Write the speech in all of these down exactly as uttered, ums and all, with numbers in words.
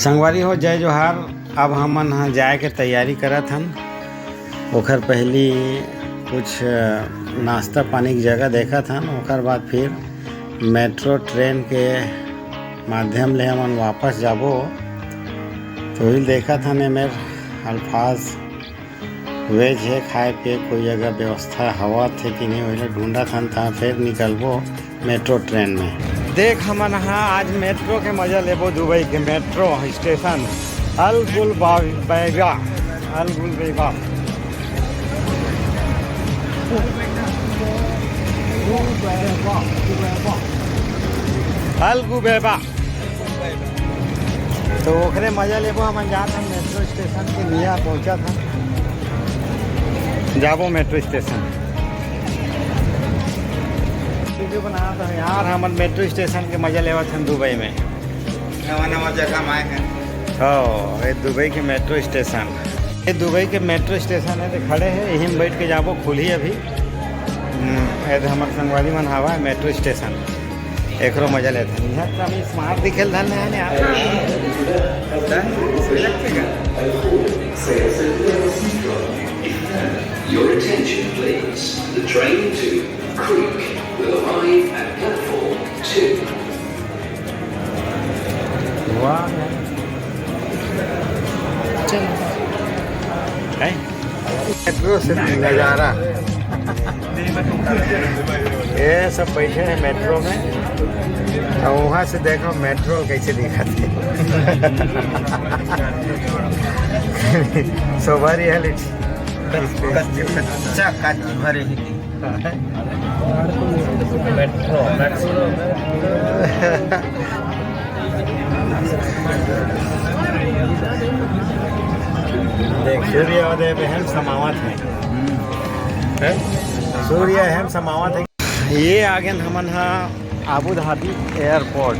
संगवारी हो, जय जोहार। अब हमन ह जाए के तैयारी करत हन। ओखर पहली कुछ, अ, नाश्ता पानी के जगह देखत हन, ओखर बाद फिर मेट्रो ट्रेन के माध्यम ले हमन वापस जाबो। तो वही देखत हन एमेर अल्फाज वेज हे, खाए पिए कोई अगर व्यवस्था हवत हे कि नहीं, वही ढूंढत हन, ता फिर निकलबो मेट्रो ट्रेन में। देख, हमन हा आज मेट्रो के मजा लेबो, दुबई के मेट्रो स्टेशन अल गुलबैबा, अल गुलबैबा। अल गुबैबा। तो ओखरे मजा लेबो, हमन जात हन मेट्रो स्टेशन के नियर पहुंचत हन, जाबो मेट्रो स्टेशन। वीडियो बनात हन यार, हमन मेट्रो स्टेशन के मजा लेवत हन दुबई में। नवा नवा जगह में आए हैं। हो, ये दुबई के मेट्रो स्टेशन, ये दुबई के मेट्रो स्टेशन है, तो खड़े हैं, यहीं में बैठ के जाबो, खुली अभी। हम्म, ये तो हमारे संगवारी मन हवा है मेट्रो स्टेशन। एकरो मजा लेत हन। इहाँ त अभी स्मार्ट दिखेल धन है यार। Your attention, please. The train to Creek will arrive at platform two. वाह यार। चलो। हैं? मेट्रो से नजारा। ये सब बैठे हैं मेट्रो में, और वहाँ से देखो मेट्रो कैसे दिखाते हैं। शोभा reality। कच्चा कच्चा भरे ही। Metro, metro. देख, सूर्योदय में हम समावत हैं। हैं? सूर्य हम समावत हैं। ये आगे हमन हा आबू धाबी एयरपोर्ट,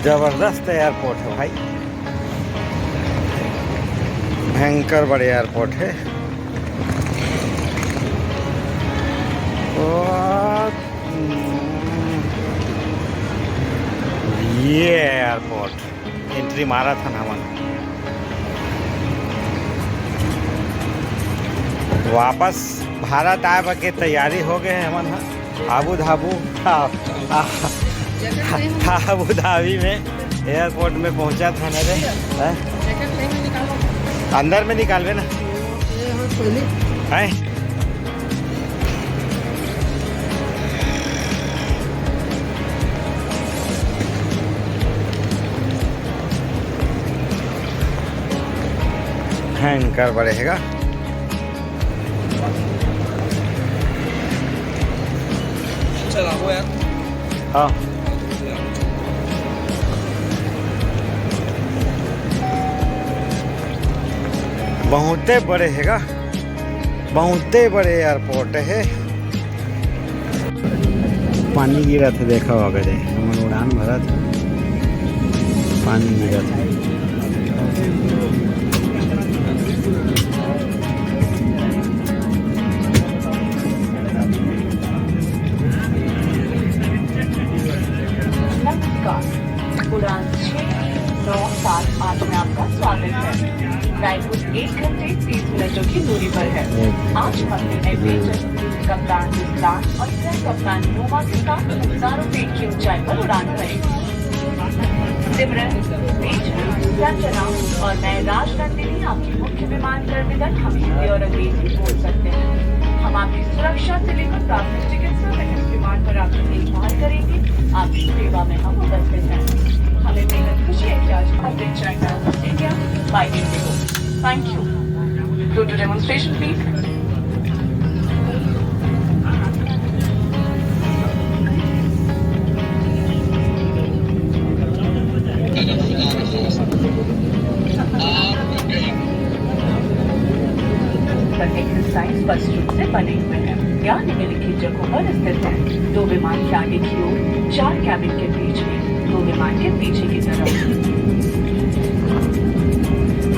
जबरदस्त एयरपोर्ट है भाई, भयंकर बड़े एयरपोर्ट है। और ये एयरपोर्ट एंट्री मारत हन हमन। वापस भारत आए बर के तैयारी हो गए हे हमन ह। आबू धाबू, आ, आ, आबू धाबी में एयरपोर्ट में पहुंचत हन रे। हैं? अंदर में निकालबे ना। हैं? भयंकर बड़े हेगा। चला वो यार। हाँ। बहुते बड़े हेगा, बहुते बड़े एयरपोर्ट हे। पानी गिरत हे, देखा होगा दे, हमन उड़ान भरत हे, पानी गिरत हे। नमस्कार, उड़ान छह नौ सात आठ में आपका स्वागत है। रायपुर एक घंटे तीस मिनटों की दूरी पर है। आज हमने एडवेंचर, कप्तान रिजवान और सह कप्तान नोमा के साथ हजारों फीट की ऊंचाई पर उड़ान भरी। सिमरन, बीच, संजना और मैं राजनंदिनी आपकी मुख्य विमान टर्मिनल हम हिंदी और अंग्रेजी बोल सकते हैं। हम आपकी सुरक्षा से लेकर प्राथमिक चिकित्सा तक इस विमान पर आपकी देखभाल करेंगे। आपकी सेवा में हम उपस्थित हैं। हमें बेहद खुशी है कि आज भारतीय China India Bai Indigo. Thank you. Go to demonstration, please. पर एक्सरसाइज स्पष्ट रूप से बने हुए हैं या निम्नलिखित जगहों पर स्थित हैं। दो विमान के आगे की ओर, चार कैबिन के बीच में, दो विमान के पीछे की तरफ।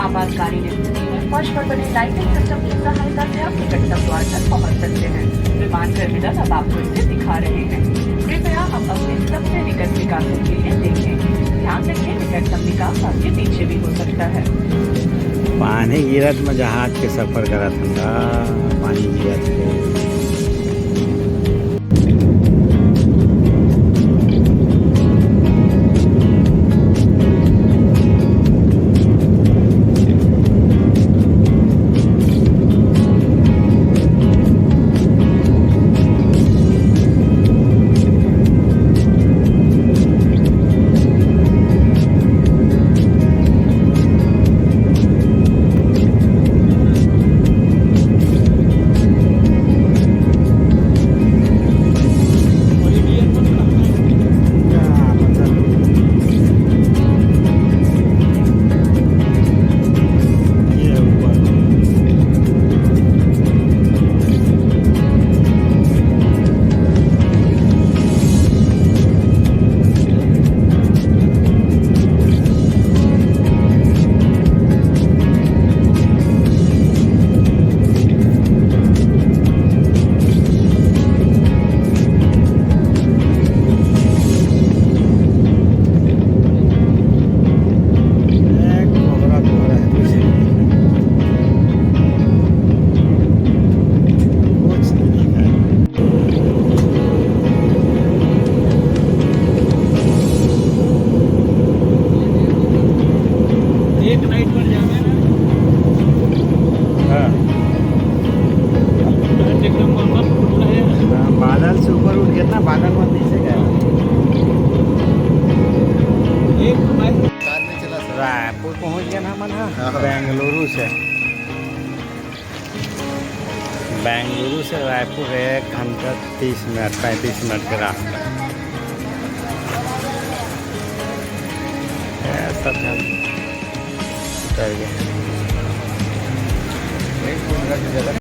आपातकालीन स्थिति में फर्श पर बने लाइटिंग सिस्टम की सहायता से आप निकटतम द्वार तक पहुंच सकते हैं। विमान टर्मिनल अब आपको इसे दिखा रहे हैं। कृपया अब अपने सबसे निकट विकासों के लिए देखें। ध्यान रखें, निकट का आपके पीछे भी हो सकता है। पानी गिरत में जहाज के सफर करत हन गा, पानी गिरत के। एक नाइट पर जाना है ना। हाँ। एकदम बम्बम फूट रहा है। हाँ, बादल से ऊपर उठ गया ना, बादल में नीचे गया। एक नाइट रायपुर पहुंच गए ना हमन ह, हाँ। बेंगलुरु से। बेंगलुरु से रायपुर एक घंटा तीस मिनट, पैंतीस मिनट के रास्ता। ये सब हम उतर गए।